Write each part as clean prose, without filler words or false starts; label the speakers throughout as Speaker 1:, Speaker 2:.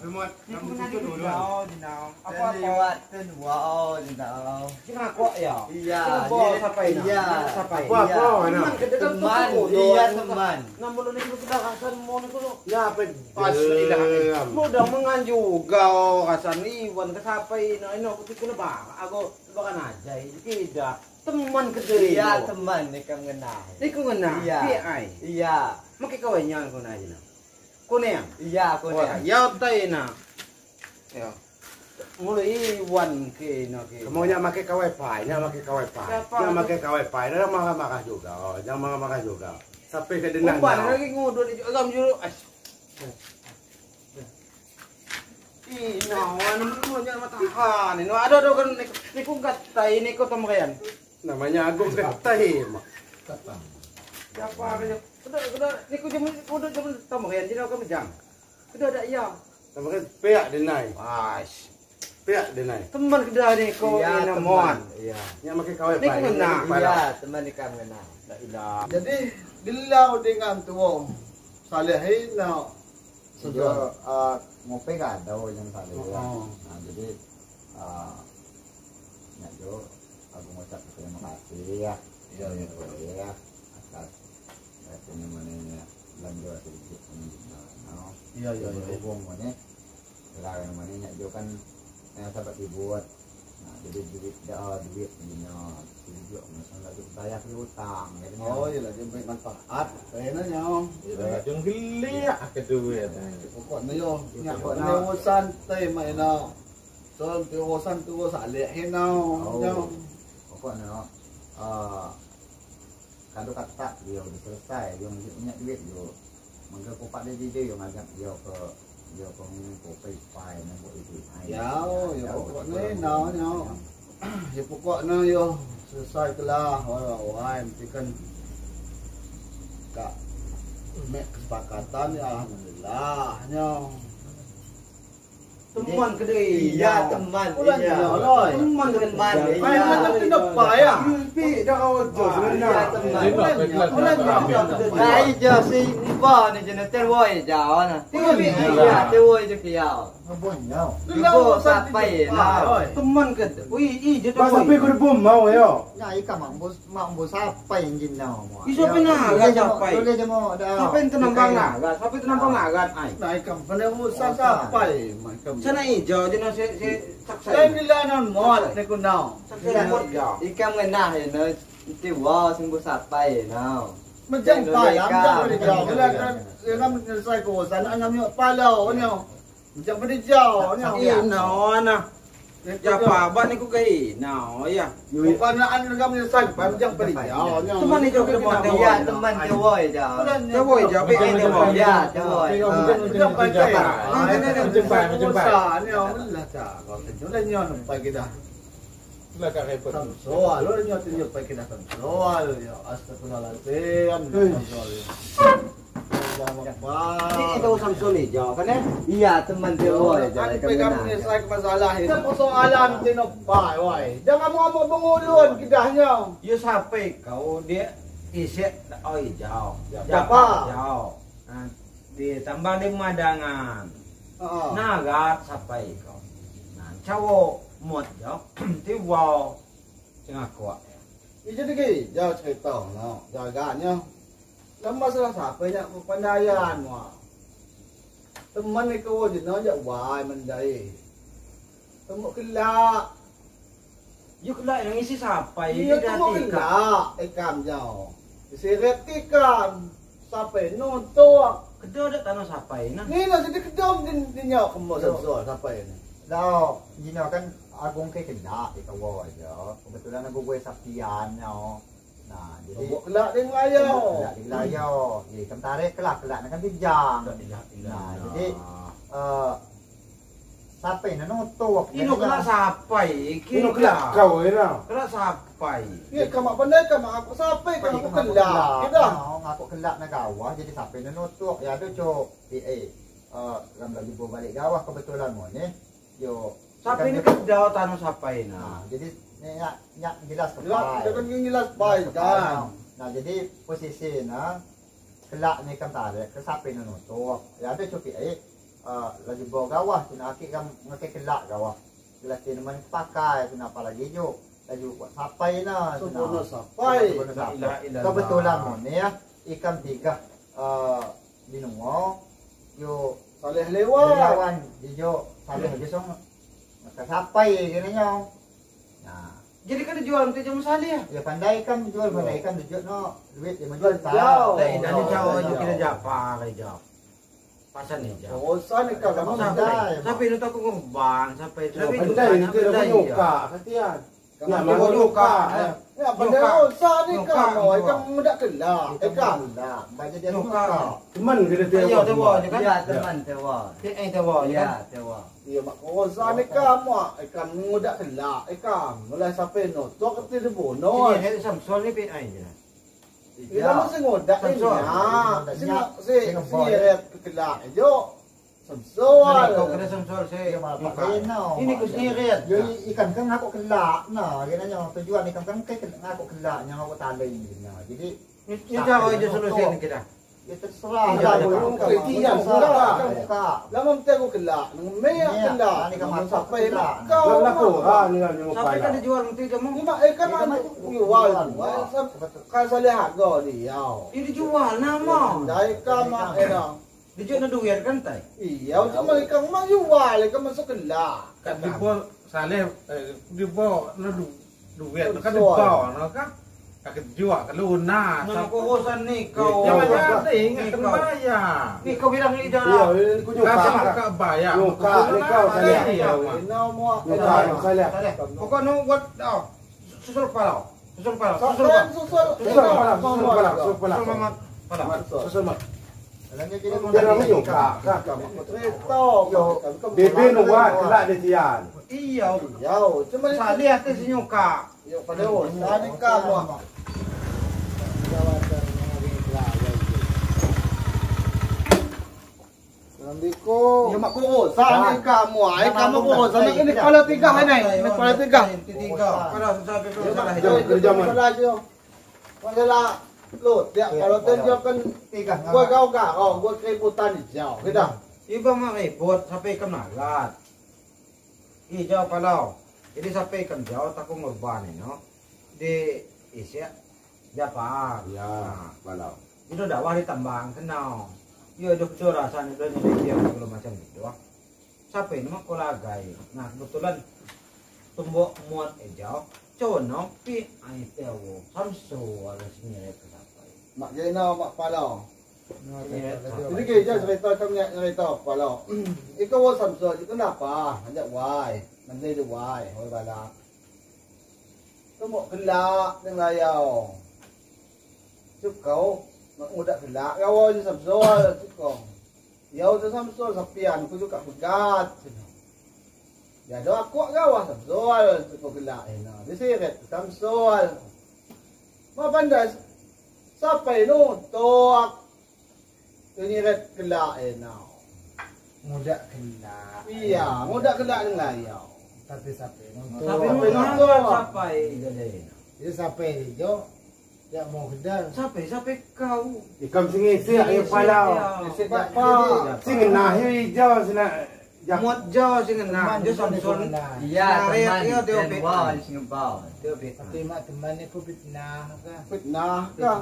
Speaker 1: Semua
Speaker 2: Kamu dulu.
Speaker 3: Apa liwat wow jendau.
Speaker 2: Aku ya.
Speaker 3: Iya.
Speaker 2: Iya.
Speaker 1: Apa
Speaker 3: teman. Iya teman.
Speaker 2: Namun ini kita rasan mau itu.
Speaker 1: Ya apa?
Speaker 2: Mudah mengan juga rasan Iwan kesapai no ini aku tikul bah. Aku bahkan aja tidak. Teman kedua.
Speaker 3: Iya teman ni kamu kenal.
Speaker 2: Ni kau kenal.
Speaker 3: Iya. Iya.
Speaker 2: Maki kau nyan kau aja na. Kuning.
Speaker 3: Iya kuning.
Speaker 2: Ya tay na. Ya. Mulai Iwan ke na ke.
Speaker 1: Kamu nya make kawai pai, nya make kawai pai. Nya make kawai pai, dah marah-marah juga. Oh, jangan marah-marah juga. Sampai ke denang.
Speaker 2: Umpan lagi ngudut agam juru. Ih, nah, anu nya matahan. Ini ada ada kan ni ku gatai ni ku tamrian.
Speaker 1: Namanya Agung gatai.
Speaker 2: Siapa kerja? Kedah ni ku jam kudu jam tamrian jadi aku jam. Kedah ada ya.
Speaker 1: Tamrian peak denai.
Speaker 2: Wais.
Speaker 1: Peak denai.
Speaker 2: Teman kedah ni ku
Speaker 3: iya teman. Iya.
Speaker 1: Nya make kawai
Speaker 2: pai. Ni ku kena.
Speaker 3: Iya, teman ni kamu kena.
Speaker 2: La ilah.
Speaker 4: Jadi gelau dengan tuo salehin na.
Speaker 3: Sudah ngopi gak ada yang saleh. Nah, jadi nak jo aku ngucap terima kasih ya. Iya ya atas penyemaninya belanja sedikit no.
Speaker 4: Iya iya iya.
Speaker 3: Hubung mana? Larang mana nak jo kan yang sahabat dibuat. Nah, jadi duit dah duit dina tunjuk misalnya lagi bayar hutang gitu.
Speaker 4: Oh iya lagi beri manfaat. Kayaknya nyo.
Speaker 5: Iya, jangan geli ya ke duit.
Speaker 4: Pokoknya yo, nyak pokoknya urusan teh maina. So, urusan tu salehin nau.
Speaker 3: Nyo. Pokoknya kalau kata dia udah selesai, dia mesti punya duit yo. Mangga kopak dia dia yo ngajak dia ke dia pengen kopi pai nak buat itu.
Speaker 4: Ya, ya pokoknya nau nyo. Ya pokoknya yo selesai telah. Wah, mesti kan kak mek kesepakatan ya alhamdulillah nyo.
Speaker 2: Teman kedai.
Speaker 3: Iya teman. Iya.
Speaker 2: Teman
Speaker 3: teman.
Speaker 4: Iya. Tidak payah.
Speaker 1: Pi dah ojo sebenarnya.
Speaker 3: Teman. Nah, ijo si ba ni jenis terwoi jauh na. Iya, terwoi je kiau.
Speaker 4: Ngebonyau.
Speaker 3: Ibu sampai na.
Speaker 2: Teman ke, wih, ijo tu.
Speaker 1: Sampai kau bom mau yo.
Speaker 3: Nah, ikan mak bu sampai ingin nau.
Speaker 2: Iso pernah gak sampai.
Speaker 3: Boleh je mau dah.
Speaker 2: Sampai tenang bang lah, sampai tenang bang lah kan.
Speaker 4: Nah, ikan pernah usah sampai.
Speaker 2: Sana ijo je nak se saksai.
Speaker 4: Saya bilang non mod ni ku nau.
Speaker 3: Ikan mengenah je no. Tiwa sungguh sampai nau.
Speaker 4: Macam payah, macam jauh. Bila kan, kan menyelesai urusan, angam nyok palau nyo. Macam pada jauh nyo.
Speaker 2: Iya, no, ana. Ya apa ni ku gai? No, ya.
Speaker 4: Bukan an ngam menyelesai, macam pada jauh nyo.
Speaker 2: Teman ni jauh ke teman.
Speaker 3: Iya, teman jauh jauh.
Speaker 2: Jauh jauh, pe jauh.
Speaker 3: Ya, jauh.
Speaker 4: Macam pada.
Speaker 5: Macam pai.
Speaker 4: Nyo, lah cak. Kau tunjuk nyo sampai kita.
Speaker 5: Lah kak repot.
Speaker 4: Soal lo nyo tunjuk pai kita soal yo. Astagfirullahalazim.
Speaker 2: Ini tahu Samsul ni jauh kan eh?
Speaker 3: Iya teman jauh aja.
Speaker 4: Kan pegang menyelesaikan masalah ini. Persoalan tino pai wai. Jangan mau pengulun kedahnya.
Speaker 2: Yo sampai kau dia isi oi jauh.
Speaker 4: Siapa?
Speaker 2: Jauh. Ditambah di madangan. Nagat sampai kau. Nah, cowok muat jauh. Tiwa tengah kuat.
Speaker 4: Ini jadi ke jauh cerita no. Jaganya. Dalam masalah siapa yang kepandaian wah. Teman ni kau je nak jak wai mendai. Temuk kelak.
Speaker 2: You kelak yang isi sampai
Speaker 4: dia temuk kelak ikam jauh. Diseret ikam sampai nontok.
Speaker 2: Kedah dak tanah sampai nah.
Speaker 4: Ni nak jadi kedah di nyak kemok samsul sampai ni.
Speaker 3: Dah, gini kan agung ke kelak ikam wah aja. Kebetulan aku gue Sabtian nyo. Nah, jadi
Speaker 4: kelak di Melayu.
Speaker 3: Kelak di Melayu. Jadi kan tarik kelak nak kan bijang. Nah, jadi sampai nak nutuk.
Speaker 2: Ini kelak sampai.
Speaker 1: Ini kelak kau ini.
Speaker 2: Kelak sampai.
Speaker 4: Ya, kamu pandai kamu aku sampai kamu aku kelak. Kita.
Speaker 3: Aku kelak nak gawah jadi sampai nak nutuk. Ya ada cok. Ram lagi bawa balik gawah kebetulan mo ni. Yo.
Speaker 2: Sampai ni kedah tanah sampai nah.
Speaker 3: Jadi nyak nyak jelas kepai.
Speaker 4: Jelas jelas pai kan.
Speaker 3: Nah jadi posisi nah kelak ni kan tarik ke sampai nutuk. Ya ada cukup lagi bawa gawah cina akik kam ngeke kelak gawah. Jelas cina man pakai cina apa lagi jo. Laju buat sapai na.
Speaker 4: Sempurna sapai.
Speaker 3: Kebetulan mon ya ikan tiga binungo yo
Speaker 4: saleh lewat.
Speaker 3: Lawan jo saleh jo song maka sapai gini nyo. Nah,
Speaker 2: jadi kan dijual nanti jam saleh ya?
Speaker 3: Ya pandai kan jual pandai kan dijual no duit dia menjual
Speaker 4: jauh.
Speaker 2: Ini jauh jo kita japa kayak jauh. Pasan ni jauh.
Speaker 4: Urusan ni kan kamu
Speaker 2: sampai. Sampai itu aku ngobang sampai.
Speaker 1: Tapi pandai itu dia nyuka katian.
Speaker 4: Ya, mau luka. Ya, benda usah ni kau. Ikan muda kelak. Ikan
Speaker 3: lah. Baca dia luka.
Speaker 1: Teman kita dia.
Speaker 2: Iya, tewa kan?
Speaker 6: Ya, teman tewa.
Speaker 2: Tewa
Speaker 6: ya, tewa.
Speaker 4: Iya, mak usah ni kamu. Ikan muda kelak. Ikan mulai sampai no. Tok keti dibunuh.
Speaker 2: Ini Samsul ni PI je.
Speaker 4: Iya, mesti ngodak ini. Si kelak jo. Samsul.
Speaker 2: Kau kena Samsul saya. Ini kau sendiri.
Speaker 3: Jadi ikan kan aku kelak, nah, kena yang tujuan ikan kan kayak aku kelak, yang aku tali ini. Jadi
Speaker 2: ini cara aja solusi ni kita.
Speaker 3: Ya terserah.
Speaker 4: Iya, buka. Lama mesti aku kelak, ngemea kelak.
Speaker 3: Ni kamu
Speaker 4: sampai
Speaker 1: kau. Laku, ha, ni kan
Speaker 2: sampai kan dijual nanti jamu.
Speaker 4: Ni mak ikan jual. Kan saleh harga dia.
Speaker 2: Ini dijual nama.
Speaker 4: Dah ikan mak enak.
Speaker 2: Dijual nak duit kan tai?
Speaker 4: Iya, cuma ikan mah jual, ikan masuk kelak.
Speaker 5: Kan dibawa saleh, dibawa nak duit, kan dibawa, nak kan? Kakek jual, kalau nak.
Speaker 2: Nak urusan ni kau.
Speaker 5: Jangan ada ingat kena bayar.
Speaker 2: Ni kau bilang ni dah.
Speaker 1: Iya, aku nyuka.
Speaker 5: Kau bayar.
Speaker 1: Nyuka, ni kau saleh. Nyuka, saleh.
Speaker 2: Kau nak buat, susul kepala, susul kepala,
Speaker 4: susul kepala,
Speaker 1: susul kepala, susul kepala, susul kepala, susul kepala. Dia menyuka, Bebe nuan kelak dia tian.
Speaker 2: Iya,
Speaker 4: cuma
Speaker 2: saleh atas nyuka.
Speaker 4: Yo pada urusan ni kamu. Assalamualaikum. Ya mak urusan ni kamu, ai kamu urusan ini kalau tiga ini, ini kalau tiga.
Speaker 2: Tiga. Kalau sampai
Speaker 4: salah. Masalah. Lu, dia kalau dia kan
Speaker 3: tiga.
Speaker 4: Gua kau kau, gua keributan hijau, kita.
Speaker 2: Iba mah ribut sampai ikan nalat. Hijau kalau. Jadi sampai ikan jauh tak ngorban ni, no. Di isi japa.
Speaker 1: Ya, kalau.
Speaker 2: Itu dakwah ditambang kenal. Ya hidup rasa ni dah dia kalau macam itu. Sampai ni mah kolagai. Nah, kebetulan tumbuk muat hijau. Cono pi ai tewo samsu ala sini ke
Speaker 4: mak jena mak pala. Jadi ke je cerita kami nak cerita pala. Iko wo samsu itu kenapa? Hanya wai, mende de wai, hoi bala. Tu mok kelak nang layau. Cuk kau mak mudak kelak kau je samsu cuk kau. Yau tu samsu sapian ku juga pegat. Ya do aku gawah samsul tu kelak ina. Diseret samsul. Ma pandai sampai nu tok. Ini ret kelak ina.
Speaker 7: Mudak kelak.
Speaker 4: Iya, mudak kelak dengan ya.
Speaker 7: Tapi sampai nonton.
Speaker 2: Sampai nonton sampai jadi.
Speaker 7: Dia sampai jo. Ya mau kedal.
Speaker 2: Sampai sampai kau.
Speaker 1: Ikam singi si ayo palau. Sing nah hijau sina.
Speaker 2: Muat jauh sih ngena, dia Samsul.
Speaker 6: Iya, teman. Tewa di Singapura.
Speaker 7: Tapi mak teman ni pun fitnah kan?
Speaker 4: Fitnah kan?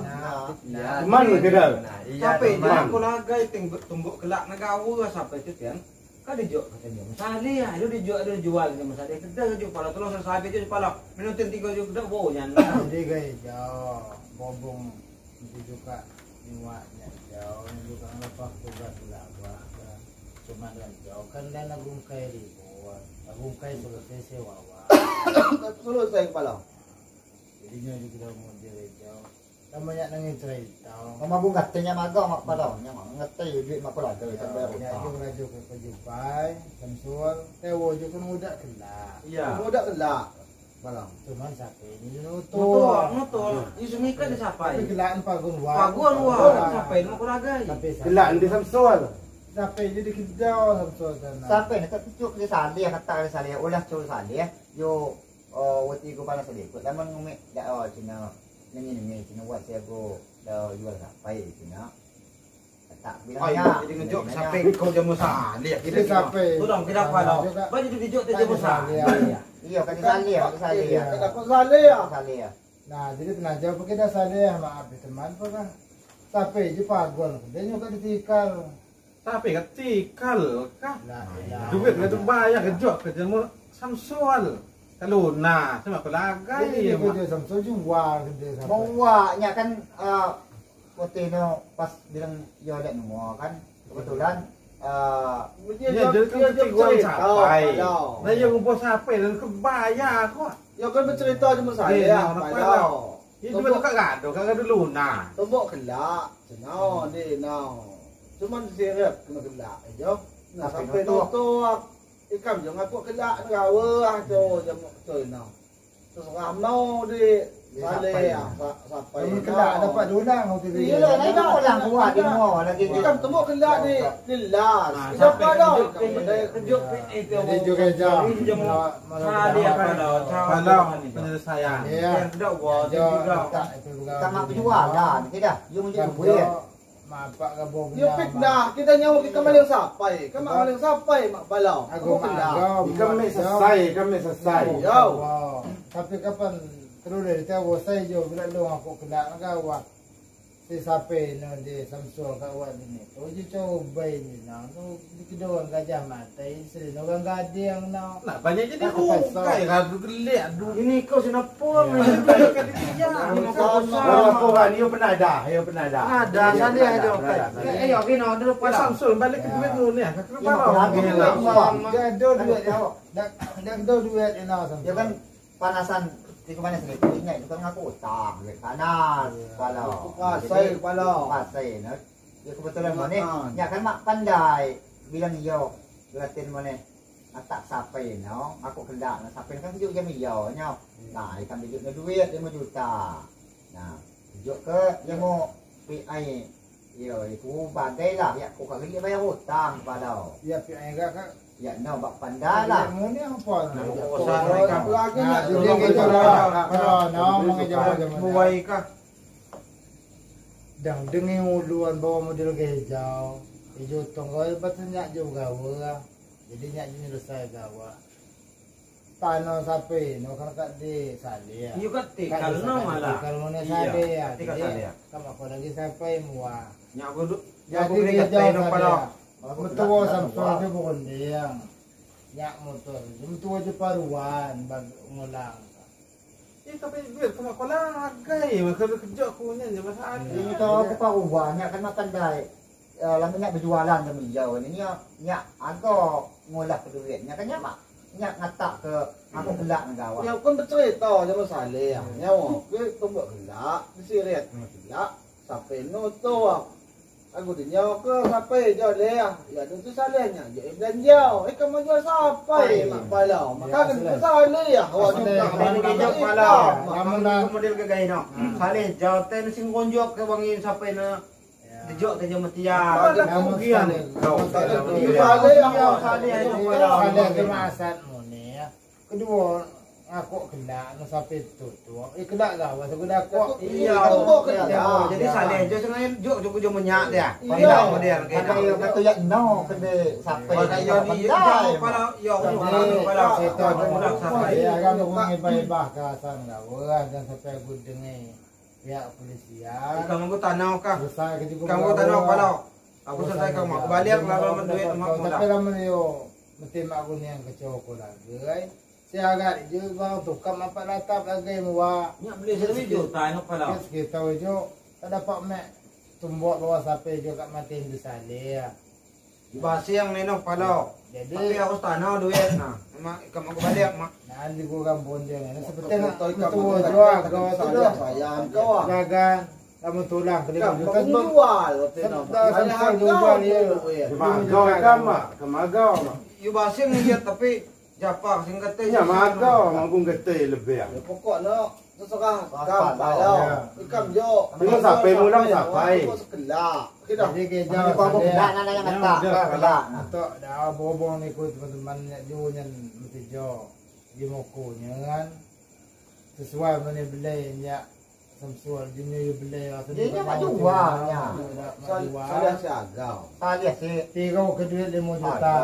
Speaker 1: Teman kedal.
Speaker 2: Sampai dia aku lagai tumbuk kelak nagawa sampai tu tiang. Kan dijual katanya. Masalah ya, itu dijual dia jual ni masalah. Kedal saja pala tolong sampai je pala. Minutin tiga je kedal bau nyan.
Speaker 7: Jadi gaya jauh, bobong itu juga niwaknya jauh, juga lepas tugas lah. Cuma jauh kan dan agung kai ribuan, agung kai selesai sewa.
Speaker 4: Selesai kepala.
Speaker 7: Jadi nyo juga mau jadi jauh. Namanya nangis cerita.
Speaker 3: Mama aku ngatenya maga mak pala, nya mak ngate duit mak pala dari sampai
Speaker 7: Ya aku rajo ke Pajupai, Samsul, tewo juga kan muda kelak.
Speaker 2: Iya.
Speaker 4: Muda kelak. Pala.
Speaker 7: Cuman sampai ini nutul.
Speaker 2: Nutul. Isu ni kan sampai.
Speaker 7: Tapi kelak pagun wa.
Speaker 2: Pagun wa sampai mau kulagai.
Speaker 1: Kelak di Samsul.
Speaker 7: Sampai jadi kejauh Samsul sana.
Speaker 3: Sampai nak cucuk dia saleh kata dia saleh ulah cucuk saleh yo wati go panas saleh. Lamun ngumik dak oh cina nengi nengi cina buat saya go dah jual sampai cina. Tak bilangnya.
Speaker 2: Jadi ngejuk sampai kau jamu salih.
Speaker 7: Jadi sampai.
Speaker 2: Tolong kita kalau. Baju dijuk tu jamu salih.
Speaker 3: Iya, kan salih, salih.
Speaker 4: Kan aku salih ya.
Speaker 3: Salih ya.
Speaker 7: Nah, jadi tenang jauh kita salih maaf teman apa sampai je pagon. Dia nyok ditikal.
Speaker 5: Tapi ketikal kah? Duit enggak tu bayar kejuk ke jamu Samsul. Kalau nah, sama pelagai
Speaker 7: ya. Dia Samsul jual dia sampai.
Speaker 3: Mawaknya kan waktu itu pas bilang yo ada nunggu kan kebetulan
Speaker 5: ya jadi kan ketiguan sampai. Nah, yang ngumpul sampai dan kebayar kok.
Speaker 4: Ya kan bercerita cuma saya.
Speaker 5: Ini cuma tak gaduh, kan gaduh luna.
Speaker 4: Tombok kelak, cenau ni nau. Cuman sirep kena kelak aja. Nah sampai tu ikam jangan aku kelak gawa ah tu jamu tu nau. Terserah mau di saleh ah sampai
Speaker 7: kelak dapat dulang waktu tu.
Speaker 3: Iyalah nak ulang kuat di rumah lagi.
Speaker 4: Ikam tembok kelak di las. Siapa dah?
Speaker 2: Kejuk itu.
Speaker 7: Jadi juga jauh.
Speaker 2: Saleh apa dah?
Speaker 5: Kalau penyelesaian.
Speaker 2: Yang tidak buat juga.
Speaker 3: Sama berjualan kita. You menjual duit.
Speaker 7: Mapak ke bom.
Speaker 4: You fitnah kita nyawa kita maling sampai. Kamu maling sampai mak balau.
Speaker 7: Aku kelak.
Speaker 1: Kami selesai, kami selesai.
Speaker 4: Yo.
Speaker 7: Tapi kapan terus dari tahu saya jo bila lu aku kelak kau si sampai no di Samsul kat awak ni. Tu je coba ni nah tu kedua gajah mata isteri orang gading nah.
Speaker 5: Nah banyak jadi rukai kan gelik aduh.
Speaker 2: Ini kau senapun.
Speaker 1: Laporan dia pernah ada, dia pernah ada.
Speaker 2: Ada salih ada. Eh yo kena ada
Speaker 5: lepas Samsul balik ke duit tu ni. Kenapa?
Speaker 7: Dia ada duit dah dah duit nah Samsul.
Speaker 3: Ya kan panasan di mana sendiri ingat itu kan ngaku utang duit panas kepala
Speaker 4: pasai kepala
Speaker 3: pasai nah ya kebetulan mana ya kan mak pandai bilang iyo gelatin mana tak sampai no aku kelak nah sampai kan tunjuk jam iyo nyaw nah ikan tunjuk duit 5 juta nah tunjuk ke dia mau PI iyo itu badai lah ya aku kali bayar hutang kepala
Speaker 7: ya PI kak
Speaker 3: ya no bak pandai lah.
Speaker 7: Mu ni apa?
Speaker 4: Lagi nak
Speaker 7: jadi kita lah. No, mengejar
Speaker 2: buai kah?
Speaker 7: Dang dengi uluan bawa model ke hijau. Hijau tong kau patutnya juga gawa. Jadi nyak jenis selesai gawa. Tanah sampai no kan kat di salih.
Speaker 2: Iyo kat tikal no malah.
Speaker 7: Kalau mana salih ya. Kamu aku lagi sampai muah.
Speaker 2: Nyak aku jadi hijau salih.
Speaker 7: Betul Samsul je bukan dia. Nyak motor. Betul je paruan bag ngulang.
Speaker 5: Eh tapi duit kau mak lagai. Kalau kerja aku ni je masalah.
Speaker 3: Ini tahu aku paruan nyak kan makan dai. Lama nyak berjualan sama hijau ni nyak agak ngolah ke duit. Nyak kan nyak mak nyak ngatak ke aku kelak dengan awak.
Speaker 4: Nyak pun bercerita je masalah. Nyawa ke tombok kelak, disiret kelak sampai no tu. Aku dinyo ke sampai je leh. Ya tu salehnya. Je belanja. Eh kamu jual sampai mak balau. Maka kan tu saleh ya. Awak juga
Speaker 2: kena balau. Lamun model ke gai no. Saleh jauh ten sing konjok ke wangin sampai na dijok te je metia.
Speaker 7: Kemudian
Speaker 4: saleh
Speaker 2: saleh
Speaker 7: saleh ke masat mu ni. Kedua aku kena no sampai tu tu. Eh kelak lah waktu aku
Speaker 2: iya
Speaker 4: kelak.
Speaker 2: Jadi saleh je sengaja juk juk juk menyak dia. Iya model ke
Speaker 3: dah. Kata ya no kena sampai.
Speaker 2: Kalau yo ni kalau yo kalau
Speaker 7: sampai. Ya kan mengi baik-baik ke asan gawa dan sampai aku dengar pihak polisian.
Speaker 2: Kamu ku tanau kah? Kamu tanau kalau aku selesai kamu aku balik lah kalau duit mak
Speaker 7: Tapi lama yo mesti mak aku ni yang kecewa aku lagi. Saya agak je bang tukar mampak latap lagi muak.
Speaker 2: Nyak beli 1 juta nak kalau.
Speaker 7: Kita jo tak dapat mek tumbuk bawah sampai jo kat mati hindu saleh.
Speaker 2: Bahasa yang nenok kalau.
Speaker 7: Jadi
Speaker 2: tapi aku tanah duit nah. Mak kamu aku balik mak.
Speaker 7: Nah di gua kampung je ni seperti nak tua jual kau tu dah.
Speaker 4: Sayang kau ah.
Speaker 7: Jaga kamu tulang kelima juta
Speaker 4: jual.
Speaker 7: Sampai jual dia.
Speaker 1: Magau kan mak, kemagau mak.
Speaker 2: You bahasa ni dia tapi Japa sing kete
Speaker 1: ya magau manggung kete lebih.
Speaker 4: Ya pokoknya terserah kam balau. Ikam jo.
Speaker 1: Tengok sampai mulang sampai.
Speaker 4: Sekelak. Kita
Speaker 7: jadi kejar.
Speaker 3: Apa kelak nak yang kata. Kelak.
Speaker 7: Tok dah bobong ni ku teman-teman nak jo nyan mesti jo. Di mokonya kan. Sesuai mana beli nyak Samsul dunia beli
Speaker 3: Dia mak jualnya.
Speaker 4: Salah siagau.
Speaker 3: Salih si
Speaker 7: tiga ke duit 5 juta.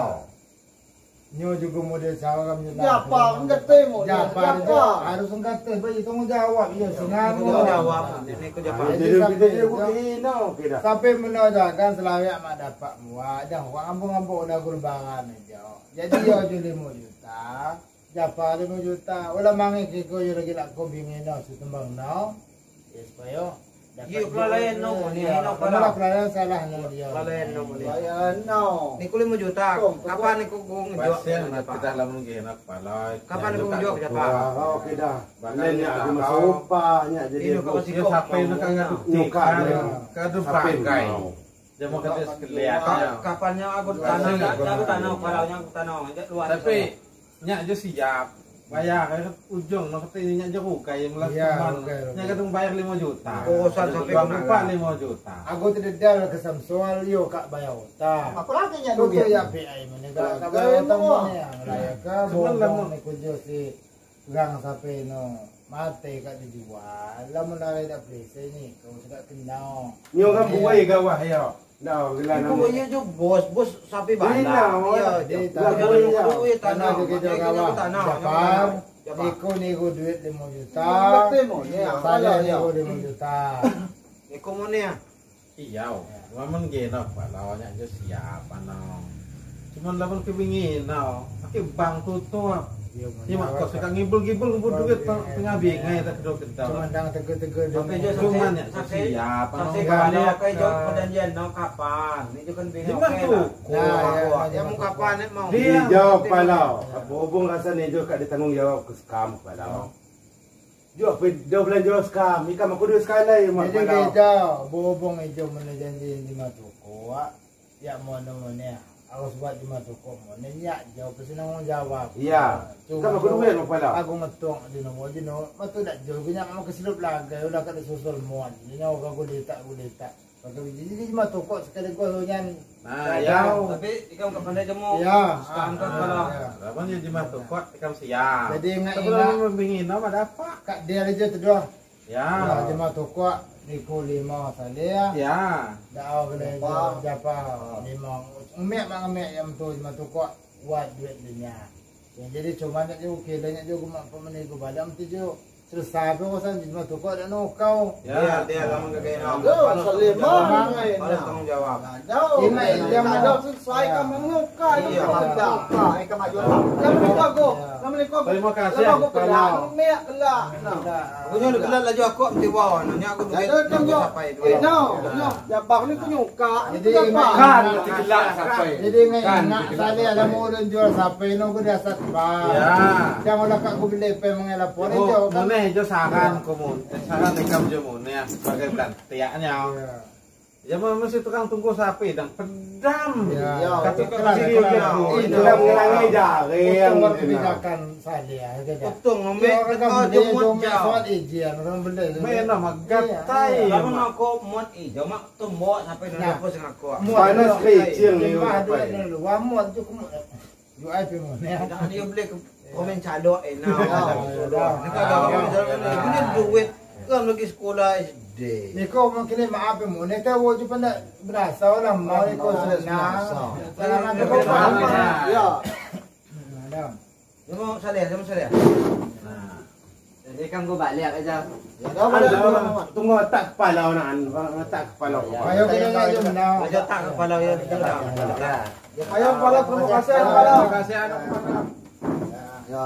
Speaker 7: Nyo juga model sawah kami.
Speaker 4: Siapa enggak temu?
Speaker 7: Siapa harus enggak teh bagi tanggungjawab ya senang.
Speaker 2: Tanggungjawab. Ini ku jawab.
Speaker 1: Jadi
Speaker 7: sampai menajakan selawe mak dapat muat dah orang ambung-ambung dah gulbangan aja. Jadi yo 5 juta. Japa 5 juta. Ulah mangi kiko yo lagi nak ko bingino situmbang no. Ya supaya
Speaker 2: dapat. Yo kelalayan no ni no pala.
Speaker 7: Kelalayan salah no dia.
Speaker 2: Kelalayan no ni.
Speaker 4: Kelalayan no.
Speaker 2: Niku 5 juta. Kapan niku ku ngejual?
Speaker 5: Kita lamun ge nak pala.
Speaker 2: Kapan niku ngejual japa?
Speaker 1: Oke dah. Nya aku masuk nya jadi.
Speaker 5: Sampai nu kang nyuka kadu pakai. Jamu kata sekalian.
Speaker 2: Kapannya aku tanah, aku tanah, palaunya aku tanah.
Speaker 5: Tapi nyak je siap bayar ujung nak kata nyak je rukai yang lah teman. Nyak kata bayar 5 juta.
Speaker 2: Urusan sampai
Speaker 5: lupa 5 juta.
Speaker 7: Aku tidak ada ke Samsul yo kak bayar utang.
Speaker 3: Aku lagi nyak duit.
Speaker 7: Ya PI mana kak bayar utang mana yang raya ke bohong ni kunjung si gang sampai no mati kat dijual. Lah menarik tak please ni kau sudah kenal.
Speaker 1: Nyo kan buai gawah ya. Nah,
Speaker 2: ibu iya jo bos sapi bala. Iya, duit tanah tanah.
Speaker 7: Niku niku duit 5 juta. Saya niku 5 juta.
Speaker 2: Niku mana ya?
Speaker 5: Iya, lamun gena pala nya jo siap ana. Cuman lamun kepingin no, pakai bank tutup. Ini mak kau suka ngibul-ngibul ngumpul duit tengah bingai tak kedok kedok.
Speaker 7: Cuman dang tegur-tegur.
Speaker 5: Cuman ya siap.
Speaker 2: Saksi kalau kayak jauh perjanjian no kapan? Ini juga bingung.
Speaker 5: Cuman tuh.
Speaker 2: Ya mau kapan mau?
Speaker 1: Dia jawab palau. Berhubung rasa ni juga kat ditanggung jawab ke skam palau. Jual dia belanja skam. Ikan aku duit sekali mak
Speaker 7: palau. Jadi kita berhubung itu mana janji lima toko. Ya mau mana? Aku sebab lima toko mau nanya jawab pasti nang jawab.
Speaker 1: Iya. Kamu aku duit mau pala.
Speaker 7: Aku ngetung di nomor di nomor. Matu tak jauh punya mau kesilup lagi. Udah kat susul muan. Ini aku letak aku letak. Pakai biji jadi lima toko sekali gua nyan.
Speaker 5: Nah ya.
Speaker 2: Tapi ikam ke pandai jemu.
Speaker 7: Ya.
Speaker 2: Sekarang kan pala.
Speaker 5: Lawan jadi lima toko ikam siap.
Speaker 7: Jadi ingat ingat.
Speaker 5: Sebelum bingin nama dapat.
Speaker 7: Kak dia aja tu dua.
Speaker 5: Ya.
Speaker 7: Lima toko. Niku 5 salia.
Speaker 5: Ya.
Speaker 7: Dah boleh japa 5. Umek mak umek yang tu lima toko buat duit dunia. Jadi cuma nak juga kiranya juga mak pemeni ku balam tu juga selesai pun urusan lima toko dan no kau.
Speaker 2: Ya dia lama ke kena.
Speaker 4: Lima.
Speaker 2: Harus tanggungjawab.
Speaker 7: Ingat yang
Speaker 4: ada selesai kamu muka itu tidak.
Speaker 3: Ikan maju.
Speaker 4: Lama ni kau, lama ni kau.
Speaker 5: Terima kasih.
Speaker 4: Lama aku kelak, mek kelak.
Speaker 2: Aku nyo kelak laju aku mesti wow. Nanya aku duit sampai duit.
Speaker 4: No, no. Jabang ni aku nyuka.
Speaker 7: Jadi
Speaker 1: kan kelak sampai.
Speaker 7: Jadi ingat saya ada mau jual sampai no aku dah satpa.
Speaker 5: Ya.
Speaker 7: Jangan lah aku beli pe mengelapor itu.
Speaker 5: Mune jo saran komun, saran ikam jo mune sebagai gantiannya. Ya mesti tukang tunggu sapi dan pedam.
Speaker 7: Ya.
Speaker 1: Itu yang mengenai jaring.
Speaker 7: Untung kebijakan saya.
Speaker 2: Untung ngombe kau jo muat
Speaker 7: jauh. Ijian orang beli.
Speaker 5: Mena magatai.
Speaker 2: Lamun aku muat ijo mak tumbok sampai nang apa sing aku.
Speaker 1: Panas kecil ni.
Speaker 7: Wah muat tu ku. Ju ai pe mun.
Speaker 2: Dah dia beli komen calok enak. Ini duit kan lagi sekolah SD.
Speaker 7: Niko mungkin maaf mu ni tahu je pun berasa lah mau niko senang.
Speaker 4: Ya.
Speaker 2: Mau saleh, mau saleh.
Speaker 5: Nah.
Speaker 6: Jadi kan gua balik aja.
Speaker 1: Tunggu tak kepala nak, tak kepala.
Speaker 7: Ayo kita nak jom nak.
Speaker 2: Ayo tak kepala ya.
Speaker 4: Ayo kepala terima kasih kepala.
Speaker 5: Terima kasih anak kepala.
Speaker 4: Ya.